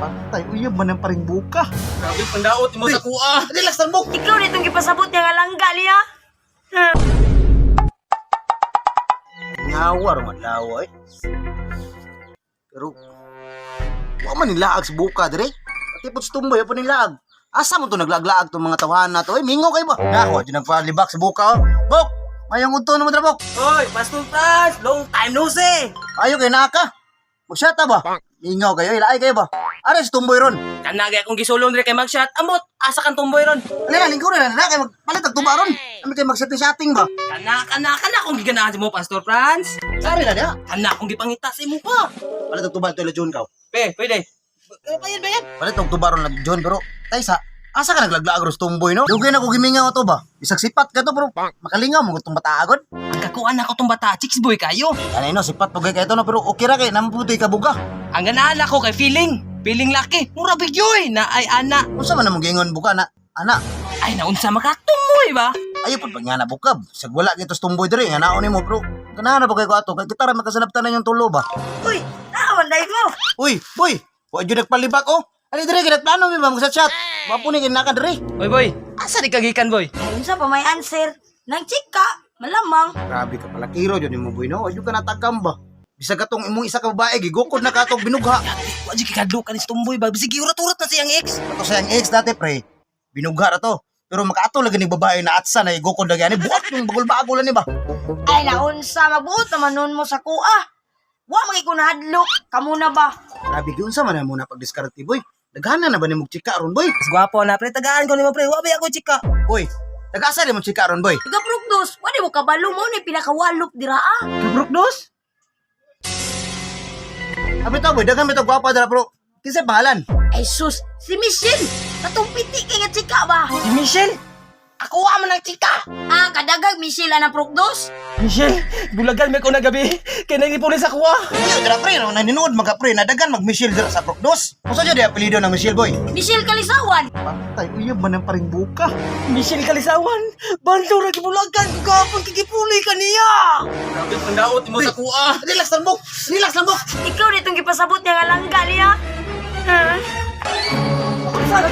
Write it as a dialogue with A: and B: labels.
A: Patay, uyab man ang paring buka.
B: Grabe, pandaot mo sa kuha.
A: Relax lang, Bok.
C: Ikaw na itong gipasabot niya nga langga niya.
A: Ngawa ro adlaw eh. Pero wa man nilaag sa buka dire. Pati pud sa tumboy pa nilaag. Asa mo to naglaaglaag tong mga tawahan na to? Eh, mingo kayo ba? Nako, di nagpalibak sa buka oh. Bok, mayong udto naman dra, Bok.
B: Oy, Pastor Franz, long time no see.
A: Ayo kay naka. Magsyata ba? Mingaw kayo, ilaay kayo ba? Are sa tumboy ron.
B: Kanagay akong gisulong dire kay magshot. Amot, asa kang tumboy ron?
A: Alin, lingko na na kay magpalit og tuba ron. Ami kay magsetting-setting ba?
B: Kana kana kana akong giganahan mo, Pastor Franz.
A: Sari na diha.
B: Kana akong gipangita sa imo pa.
A: Palit og tuba to John kaw.
B: Pe, pwede. Bayad, bayad.
A: Palit og tuba ron John, pero taysa asa ka naglaglaag ro sa tumboy no? Dugay na ko gimingaw ato ba? Bisag sipat ka to pero makalingaw mo tong bata agod.
B: Ang kakuan ako tong bata, chicks boy kayo.
A: Ano no, sipat pugay kay to no, pero okay ra kay namputoy ka buga.
B: Ang ganahan ako kay feeling. Feeling laki. Mura bigyoy na ay ana.
A: Unsa man among giingon buka na ana?
B: Ay naunsa makatumoy ba?
A: Ayo pud pag nga na bukab. Sag wala gito sa tumboy diri nga naon nimo pero ganahan na ba kay ko ato kay kita ra makasalabtan na yung tulo ba.
C: Uy, naaman dahil mo.
A: Uy, boy, wa jud nagpalibak oh. Ali diri kay nagplano mi ba magsa chat. Wa po ni kinaka diri.
B: Oy boy, asa di kagikan boy?
C: Ay, unsa pa may answer? Nang chika, malamang.
A: Grabe ka pala kiro jud nimo boy no. Wa jud ka natakam ba. Bisag katong imong isa ka babae gigukod na katong binugha.
B: Wa jud kikadlo ka ni tumboy ba? Bisig urat-urat na siyang ex.
A: Ato sayang ex dati pre. Binugha ra to. Pero makaato lagi ni babae na atsa na igukod lagi ani buak yung bagol-bagol ani ba.
C: Ay, naunsa, mabuot naman nun mo sa kuha. Wa magay ko nahadlok. Kamu na ba?
A: Grabe gyud unsa man na mo na pagdiskarte boy. Daghana na ba nimo chika ron boy?
B: Mas gwapo na pre, tagaan ko nimo pre. Wa ba ako chika?
A: Boy, nag-asa mo chika ron boy.
C: Taga Prugdos, wa di mo kabalo mo ni pinakawalop dira ah.
B: Brukdos?
A: Abi to boy, daghan bitaw gwapa dira pero kinsay pangalan?
C: Ay sus, si Michelle. Katong piti kay nga chika ba?
B: Si Michelle. Ako wa man ang chika.
C: Ah, kadagag Michelle ana Prugdos.
B: Michelle, bulagan may ko na gabi. Kay nangipuli sa kuha.
A: Uy, dira pre, no, naninuod mga pre, nadagan mag Michelle dira sa Prokdos. Unsa jud apelyido ng Michelle boy?
C: Michelle Kalisawan.
A: Patay, uyab man ang paring buka.
B: Michelle Kalisawan, bando ra gibulagan ko gapon kigipuli ka niya. Grabe pandaot mo sa kuha.
A: Relax lang bok, relax lang bok.
C: Ikaw na itong gipasabot niya nga langga niya.
B: Sana